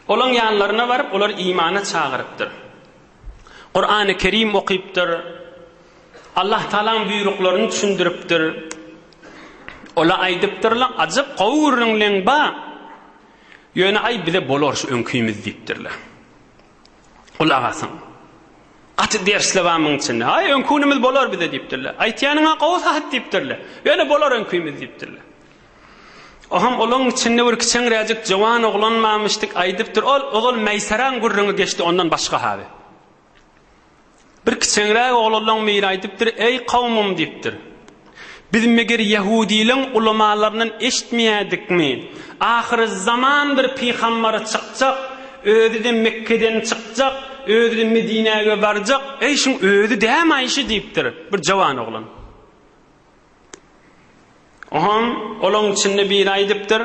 S1: Olaň ýanlaryna baryp, olar imana çagyrypdyr. Kurany Kerim okypdyr. Allah Tagalaň buýruklaryny düşündiripdir. Ola aýdypdyrlar, ajap gowy gürrüňleň ba. Ýöne aý bize bolar şu öňkimiz diýipdirler. Gulak asyň. Gaty dersli bar muň içinde. Aý öňkünimiz bolar bize diýipdirler. Aýtýanyň-a gowy sahat diýipdirler. Ýöne bolar öňkimiz diýipdirler. Oham olaň içinde bir kiçeňräjik jowan oglan barmyşdyk aýdypdyr. Ol ozal Meýseraň gürrüňi geçdi ondan başga haby. Bir kiçeňräk oglanlaň biri aýdypdyr, Eý kowmum diýipdir. Biz meger ýehudileň ulamalaryndan eşitmeýädikmi? Ahyrzaman bir pygambary çykjak, özi-de Mekgeden çykjak, özi-de Medinäge barjak, eý şuň özi dämaý şi diýipdir bir jowan oglan. Oňam olaň içinde biri aýdypdyr,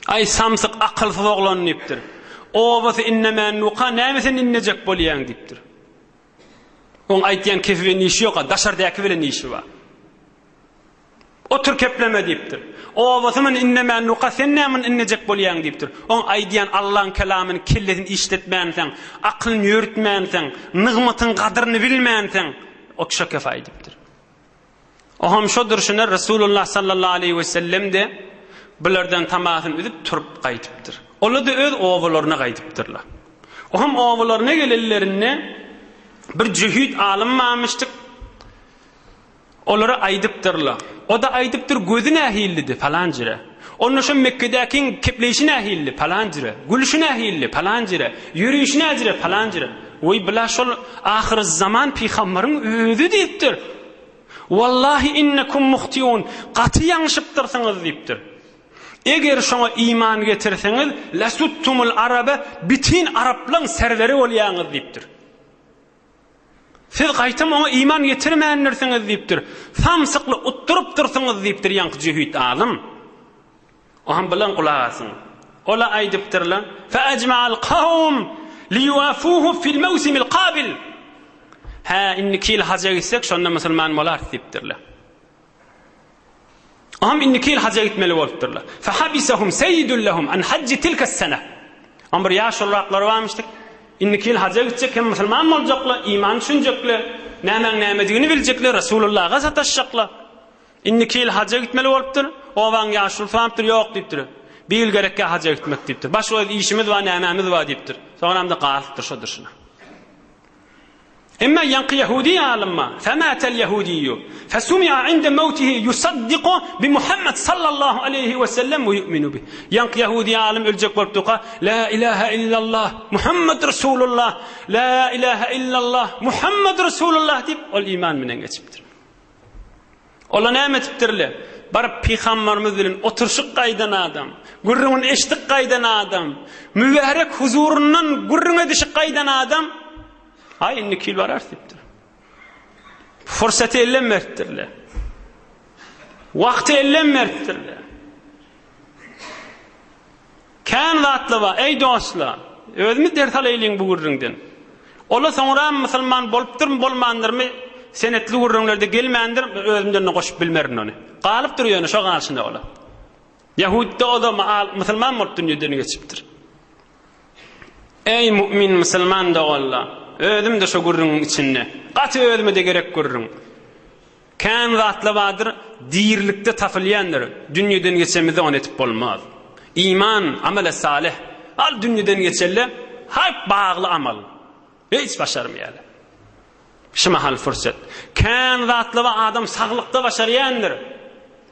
S1: Aý, samsyk, akylsyz oglan diýipdir. Obasy innemän nuka, näme sen innejek bolýaň diýipdir. Oň aýtýan kefi bilen işi ýok-a, daşardaky bilen işi bar. Otur kepleme diýipdir. Obasy muny innemän nuka, sen näme muny innejek bolýaň diýipdir. Oň aýdýan Allaň kelamyny kellesini işletmänseň, akylyny ýöritmänseň, nygmatyň gadyryny bilmänseň, o kişä kefe aýdypdyr. Oňam şo durşuna Resulullah sallallahu aleýhi we sellem-de bulardan tamasyny üzüp turup gaýdypdyr. Olar-da öz obalaryna gaýdypdyrlar. Oňam obalaryna gelenlerinde bir jöhit alym barmyşdyk. Olara aýdypdyrlar. O-da aýdypdyr, gözi nähillidi, palan jire. Onda şo Mekgedäkiň kepleýşi nähilli, palan jire. Gülüşi nähilli, palan jire. Ýörüşi näjire, palan jire. Weý, bula şol ahyrzaman pygambaryň özi diýipdir. Wallahi innekum muhtiun, gaty ýaňşypdyrsyňyz diýipdir. Eger şoňa iman getirseňiz, lesuttumul arabe, bitin araplaň serweri bolýaňyz diýipdir. Siz gaýtam oňa iman getirmändirsiňiz diýipdir. Samsykly utdurypdyrsyňyz diýipdir ýaňky jöhit alym. Oňam bilen gulak asyň. Ola aýdypdyrlar, Fe ejma'al kawm liyuwafuhu fil mewsimil kabil. Hä, indiki ýyl haja gitsek, şonda musulman bolarys diýipdirler. Oňam indiki ýyl haja gitmeli bolupdyrlar. Fe habisahum seýidun lehum an hajji tilkas sene. Oň bir ýaşuluraklary barmyşdyk. Indiki ýyl haja gitjek hem musulman boljaklar, iman düşünjekler, nämäň nämedigini biljekler, Resulullaha sataşjaklar. Indiki ýyl haja gitmeli bolupdyr. Obaň ýaşulusy barypdyr, ýok diýipdir. Bir ýyl gerekkä haja gitmek diýipdir. Başga öz işimiz bar, nämämiz bar diýipdir. Soňram-da galypdyr şo durşuna. Emma ýaňky ýehudi alym, Fematel ýehudiýu, fesumi'a inde mewtihi ýusaddiku bi Muhammed sallallahu aleýhi we sellem we ýu'minu bih. Ýaňky ýehudi alym öljek bolup durka, La ilahe illallah, Muhammed Resulullah, La ilahe illallah, Muhammed Resulullah diýip, ol iman bilen geçipdir. Olar näme etipdirler? Baryp pygambarymyz bilen oturyşyp gaýdan adam, gürrüňini eşidip gaýdan adam, mübärek huzuryndan gürrüň edişip gaýdan adam, Aý, indiki ýyl bararys diýipdir. Fursaty elden beripdirler. Wagty elden beripdirler. Kän zatlar bar, eý dostlar! Özümiz ders alaýlyň bu gürrüňden. Ola soňram musulman bolupdyrmy, bolmandyrmy, senetli gürrüňlerde gelmändir, özümden-de goşup bilmerin ony. Galypdyr ýöne şo galşyna ola. Ýahudda o-da musulman bolup dünýeden geçipdir. Eý mu'min musulman doganlar! Özüm-de şo gürrüňiň içinde. Gaty özüme-de gerek gürrüň. Kän zatlar bardyr, dirilikde tapylýandyr, dünýeden geçemizde ony etip bolmaz. Iman, amele salyh, al dünýeden geçelle, haýp bagly amal. Hiç başarmaýarlar. Şu mahal fursat. Kän zatlar bar, adam saglykda başarýandyr.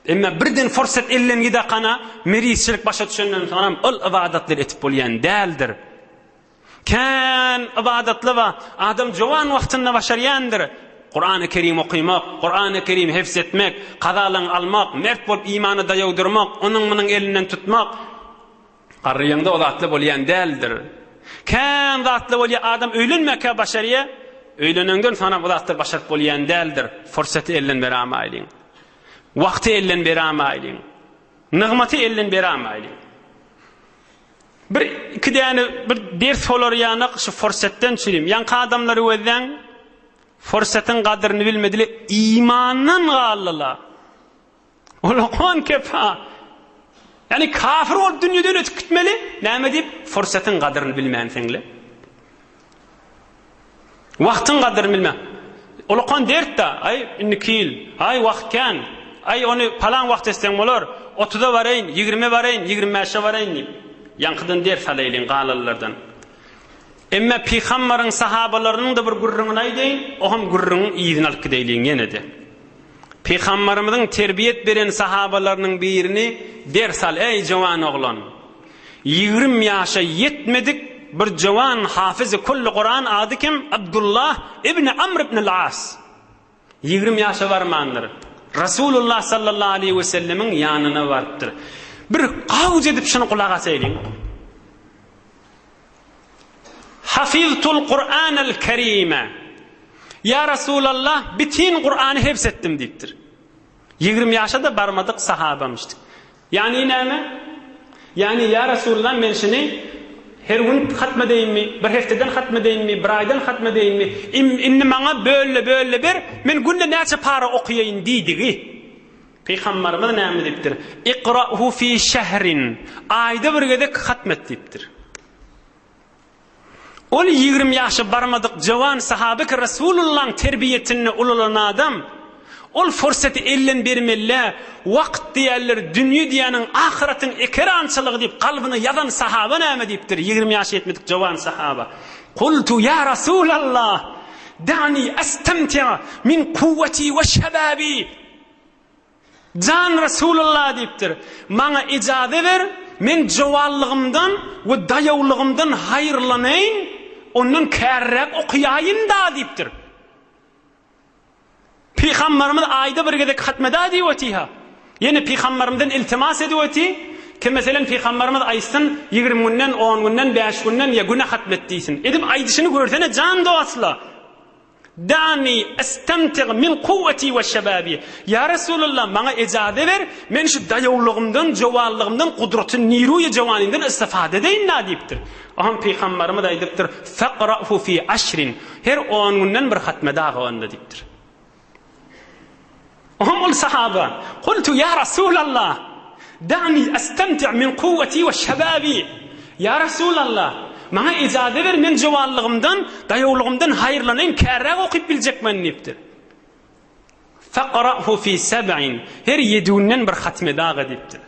S1: Emma birden fursat elden gidakana, merizçilik başa düşenden soňram ol ybadatlary etip bolýan däldir. Kän ybadatly bar. Adam jowan wagtynda başarýandyr. Kurany Kerim okymak, Kurany Kerim hefz etmek, kazalaň almak, mert bolup imana daýaw durmak, onuň-munuň elinden tutmak. Garryýaňda o zatlar bolýan däldir. Kän zatlar bolýar, adam öýlenmäkä başarýar, öýlenenden soňam o zatlar başaryp bolýan däldir. Fursaty elden beramaýlyň. Wagty elden beramaýlyň. Nygmaty elden beramaýlyň. Bir iki däne bir ders bolar ýanak şu fursatdan çürim. Ýaňky adamlary gözläň. Fursatyň gadyryny bilmediler, imandan galdylar. Olakan kefa. Ýani kafir bolup dünýeden ötüp gitmeli. Näme diýip? Fursatyň gadyryny bilmänsiňle. Wagtyň gadyryny bilme. Ulakan dert-dä, aý, indiki ýyl, aý, wagt kän, aý, ony palan wagt etseň bolar, otuza baraýyn, ýigrimä baraýyn, ýigrim bäşe baraýyn diýip, ýaňkydan ders alaýlyň galanlardan. Emme pygambaryň sahabalarynyň-da bir gürrüňini aýdaýyn, o hem gürrüňiň yzyny alyp gideýliň ýene-de. Pygambarymyzyň terbiýet beren sahabalarynyň birini ders al, eý, jowan oglan! 20 ýaşa ýetmedik bir jowan hafyzy kulli Kuran ady kim? Abdullah ibn Amr ibn al-As. 20 ýaşa barmandyr. Rasulullah sallallahu aleýhi we sellemiň ýanyna barypdyr. Bir gawj edip şuny gulak asaýlyň. Hafiztul Kur'anel Kerime. Ýa Rasulallah, bitin Kur'any hebs etdim diýipdir. 20 ýaşa da barmadyk sahabamyşdyk. Ýagny näme? Ýagny ýa Resulallah men şuny her gün hatm edeýinmi, bir hefteden hatm edeýinmi, bir aýdan hatm edeýinmi? Indi maňa bölle-bölle ber, men günde näçe para okaýaýyn diýdigi. Pygambarymyz näme diýipdir? Ikra'hu fi şehrin. Aýda bir gezek hatm et diýipdir. Ol 20 ýaşa barmadyk jawan sahaby ki Resulullahyň terbiýetinde ulalan adam, ol fursaty elden bermeli, wagt diýerler, dünýe diýýäniň ahyratyň ekerançylygy diýip kalbyna ýazan sahaba näme diýipdir, 20 ýaşa ýetmedik jawan sahaba. Kultu ýa Rasulallah, da'ni astamti'a min kuwwati we şebabi. Jan Resulallah diýipdir, Maňa ijaza ber, men jowallygymdan we daýawlygymdan haýyrlanaýyn, ondan kärräk okaýaýyn-da diýipdir. Pygambarymyz aýda bir gezek hatmeda diýip otyha. Ýene pygambarymyzdan iltimas edip oty, ki meselem pygambarymyz aýtsyn, 20 günden, 10 günden, 5 günden ýa güne hatmet diýsin. Edip aýdyşyny görsene jan dostlar. Da'ni estemtig min kuwweti we şebabi. Ýa Resulallah, maňa ejaze ber, men şu daýawlygymdan, jowallygymdan, gudraty niruýy jawanymdan istifade edeýin-dä diýipdir. Oňa Pygambarymyz aýdypdyr, Faqra'hu fi aşrin, her on günden bir hatme dagy onda diýipdir. Oňa ol sahaba, Kultu ýa Resulallah, da'ni estemti' min kuwweti we şebabi. Ýa Resulallah, maňa ijaza ber, men jowallygymdan, daýawlygymdan haýyrlanaýyn, kärräk okyp biljek men diýipdir. Faqra'hu fi seb'in, her ýedi günden bir hatme dagy diýipdir.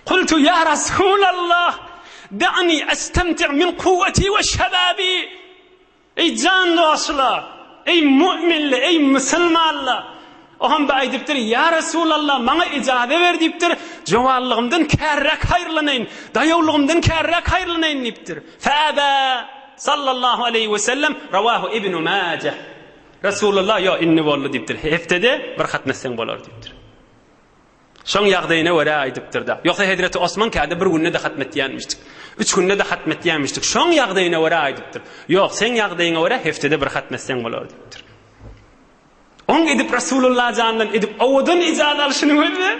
S1: Kultu ýa Resulallah, da'ni estemti' min kuwweti we şebabi. Eý jan dostlar! Eý mu'minler! Eý musulmanlar! Oňam bir aýdypdyr, Ýa Resulallah, maňa ijaza ber diýipdir, jowallygymdan kärräk haýyrlanaýyn, daýawlygymdan kärräk haýyrlanaýyn diýipdir. Fäbä sallallahu aleýhi we sellem, rawahu Ibnu Majah. Resulallah, ýok, indi boldy diýipdir. Hepdede bir hatm etseň bolar diýipdir. Şoň ýagdaýyna görä aýdypdyr-da. Ýogsa hezreti Osman käde bir günde-de hatm etýänmişdik. Üç günde-de hatm etýänmişdik. Şoň ýagdaýyna görä aýdypdyr. Ýok, seň ýagdaýyňa görä heftede bir hatm etseň bolar diýipdir. Oň edip Rasulullah jandan edip owadan ijaza alşyny gözle.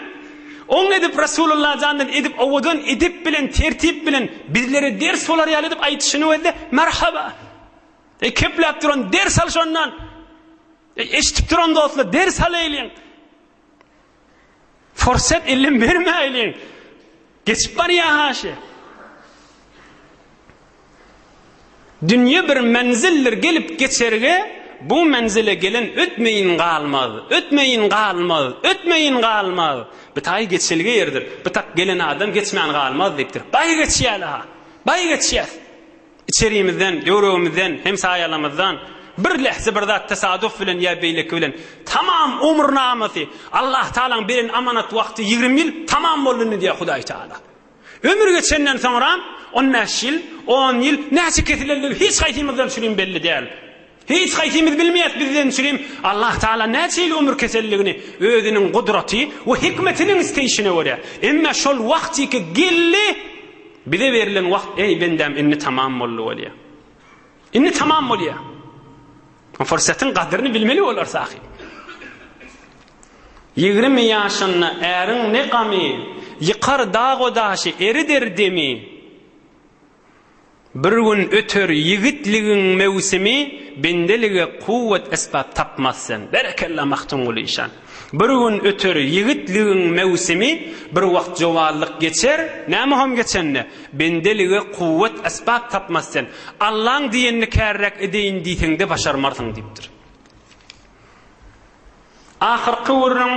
S1: Oň edip Rasulullah jandan edip owadan edep bilen, tertip bilen bizlere ders bolar ýaly edip aýdyşyny gözle. Merhaba. Eý kepläp duran ders al şondan. Eý eşidip duran dostlar ders alaýlyň. Fursat elden bermäýliň. Geçip barýar haşy. Dünýe bir menzildir gelip geçerge, bu menzile gelen ötmeýin galmaz, ötmeýin galmaz, ötmeýin galmaz. Bu taý geçelge ýerdir. Bu tak gelen adam geçmän galmaz diýipdir. Baý geçýär-ha. Baý geçýär. Içerimizden, döwregimizden, hemsaýalarymyzdan bir lähze bir zat tesaduf bilen ýa beýleki bilen tamam ömürnamasy Allah Tagalaň beren amanat wagty 20 ýyl tamam boldy indi diýýär Hudaý Tagala. Ömür geçenden soňra 15 ýyl, 10 ýyl näçe kesilenligi hiç haýsymyzdan çürim belli däl. Hiç haýsymyz bilmeýäs bizden çürim Allah Tagala näçe ýyl ömür kesenligini özüniň gudraty we hikmetiniň isleýşine görä. Emma şol wagtyky geldi Bize berlen wagt eý bendäm indi tamam boldy bolýa. Indi tamam bolýa. O fursatyň gadyryny bilmeli bolar sahy. 20 ýaşynda äriň ne gamy, ýykar dag-o daşy, erider demi. Bir gün öter ýigitligiň möwsümi, bendelige kuwwat esbap tapmaz sen. Berekella Magtymguly işan. Bir gün öter ýigitligiň möwsümi, bir wagt jowanlyk geçer, näme hom geçende, bendelige kuwwat esbap tapmaz sen. Allaň diýenini kärräk edeýin diýseňde başarmarsyň diýipdir. Ahyrky gürrüň,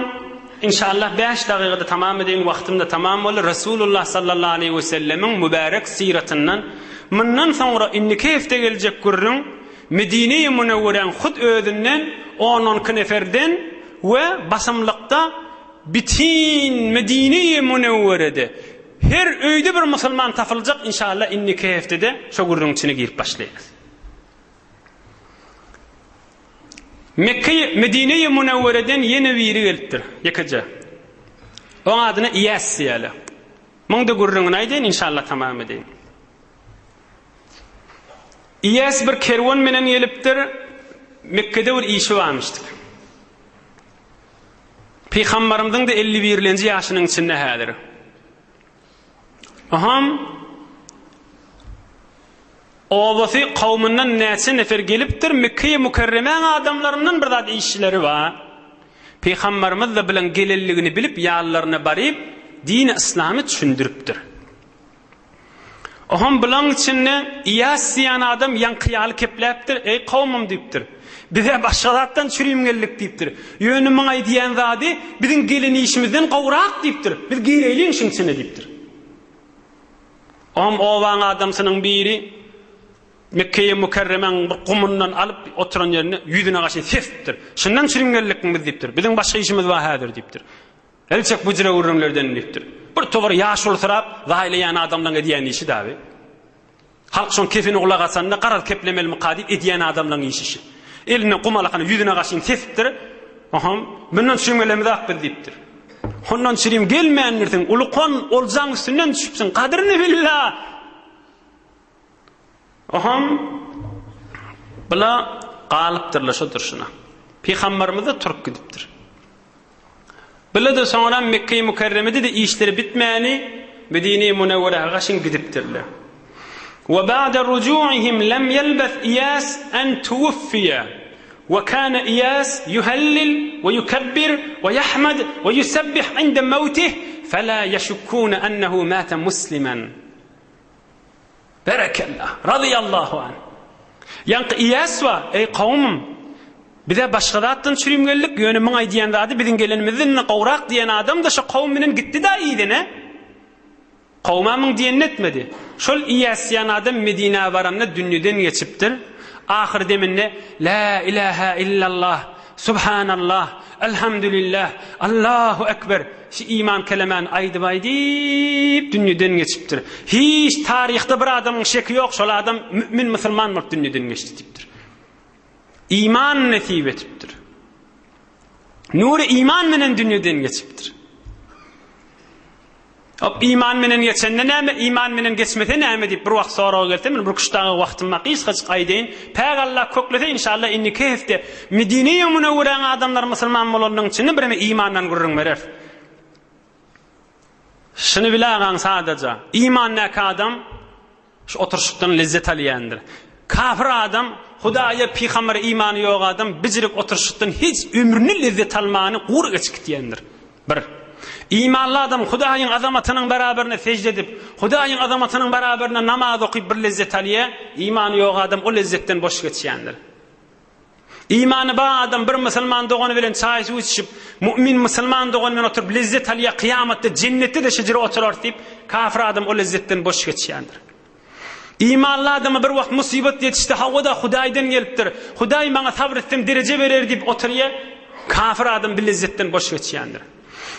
S1: inşallah bäş dagygada tamam edeýin, wagtym-da tamam boldy, Resulullah sallallahu aleýhi we sellemiň mübärek syratyndan mundan soňra indiki hepde geljek gürrüň, Medine-i Münewweräň hut özünden on-on iki neferden we basymlykda bütin Medine-i Münewwerede her öýde bir musulman tapyljak, inşallah indiki heftede şo gürrüň içine girip başlaýarys. Mekge Medine-i Münewwereden ýene biri gelipdir, ýekeje. Oň adyna Iýäs diýýärler. Muň-da gürrüňini aýdaýyn, inşallah tamam edeýin. Iýäs bir kerwen menen gelipdir, Mekgede bir işi barmyşdyk. Pygambarymyzyň-da 51-lenji ýaşynyň içinde häzir. Aham obasy kowmundan näçe nefer gelipdir, Mekge-i Mükerremäň adamlaryndan bir zat işleri bar. Pygambarymyz-da bilen gelenligini bilip ýanlaryna baryp, dini yslamy düşündiripdir. Oham bulaň içinde Iýas diýen adam ýaňky ýaly kepläpdir, Eý, kowmum diýipdir. Biz-ä başga zatdan çürim geldik diýipdir. Ýöne muň aýdýan zady biziň gelen işimizden gowrak diýipdir. Biz gireýliň şuň içine diýipdir. Oham obaň adamsynyň biri Mekgeýi Mükerremäň bir gumundan alyp oturan ýerinde ýüzüne garşy sepipdir. Şundan çürim geldikmi biz diýipdir. Biziň başga işimiz bar häzir diýipdir. El çek bu jüre gürrüňlerden diýipdir. Bir towar ýaşulysyrap, zaýlaýan adamlaň edýän işi dagy. Halk şoň kefini gulak asanda garaz keplemelimika diýip edýän adamlaň işi şi. Eline gum alakany ýüzüne gaşyn sepipdir. Oham, mundan çüňelemizak biz diýipdir. Hondan çirim gelmändirsiň, ulukan oljaň üstünden düşüpsiň, gadyryny billa! Oham, bula galypdyrlar şo durşuna. Pygamberimiz-de turup gidipdir. Bile-de soňram Mekge-i Mükerremede-de işleri bitmäni Medine-i Münewwerä gaşyn gidipdirler. We ba'de ruju'ihim lem yelbes Iyas en tuwuffiye we kana Iyas yuhellil we yukebbir we yahmad we yusebbih inde mewtih fela yeşukkune ennehu mate muslimen. Berekella. Razyýallahu anh. Ýaňky Iýas bar, Eý, kowumym! Biz-ä başga zatdan çürim geldik, ýöne muň aýdýan zady biziň gelenimizden-de gowrak diýen adam-da şo kowum bilen gitdi-dä yzyna. Kowum-a muň diýenini etmedi. Şol Iýas diýen adam Medinä baranda dünýeden geçipdir. Ahyr deminde, Lä ilähä illallah, Subhanallah, Elhamdülillah, Allahu Ekber, şu iman kelemäni aýdyp-aýdyp dünýeden geçipdir. Hiç taryhda bir adamyň şeki ýok, şol adam mümin musulman bolup dünýeden geçdi diýipdir. Iman nesip etipdir. Nury iman bilen dünýeden geçipdir. Hop, iman menen geçende näme, iman menen geçmese näme diýip bir wagt sorag gelse, men bir küşdaga wagtym bar, gysgajyk aýdaýyn. Päk Allah köklese inşallah indiki hepde Medine-i Münewweräň adamlary musulman bolanynyň içinde bireme imandan gürrüň bereris. Şuny bil agaň sadaja, imandäki adam Şu oturyşykdan lezzet alýandyr. Kafir adam, Hudaýa, pygambere imany ýok adam bijirik oturyşykdan hiç ömrüne lezzet almany gury geçip gitýändir. Bir. Imanly adam Hudaýyň azamatynyň beraberine sežde edip, Hudaýyň azamatynyň beraberine namaz okyp bir lezzet alýar, imany ýok adam o lezzetden boş geçýändir. Imany bar adam bir musulman dogany bilen çaý-suw içişip, mu'min musulman dogany bilen oturyp lezzet alýar, kyýamatda jennetde-de şejere oturarys diýip, kafir adam o lezzetden boş geçýändir. Imanly adama bir wagt musybat ýetişse, hawa-da Hudaýdan gelipdir, Hudaý maňa sabyr etsem dereje berer diýip oturýar, kafir adam bu lezzetden boş geçýändir.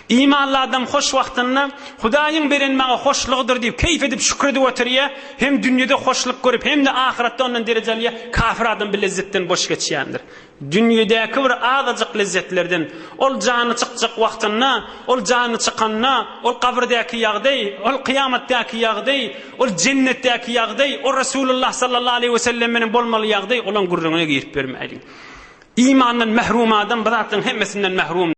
S1: Imanly adam hoş wagtynda Hudaýyň beren maňa hoşlugydyr diýip, keýp edip şükür edip oturýar, hem dünýede hoşluk görüp, hem-de ahyretde ondan dereje alýar, kafir adam bu lezzetden boş geçýändir. Dünýedäki bir azajyk lezzetlerden, ol jany çykjak wagtynda, ol jany çykanda, ol gabyrdäki ýagdaý, ol kyýamatdaky ýagdaý, ol jennetdäki ýagdaý, ol Resulullah sallallahu aleýhi wesellem bilen bolmaly ýagdaý, olaň gürrüňine girip bermäýliň. Imandan mährum adam bu zatlaryň hemmesinden mährumdyr.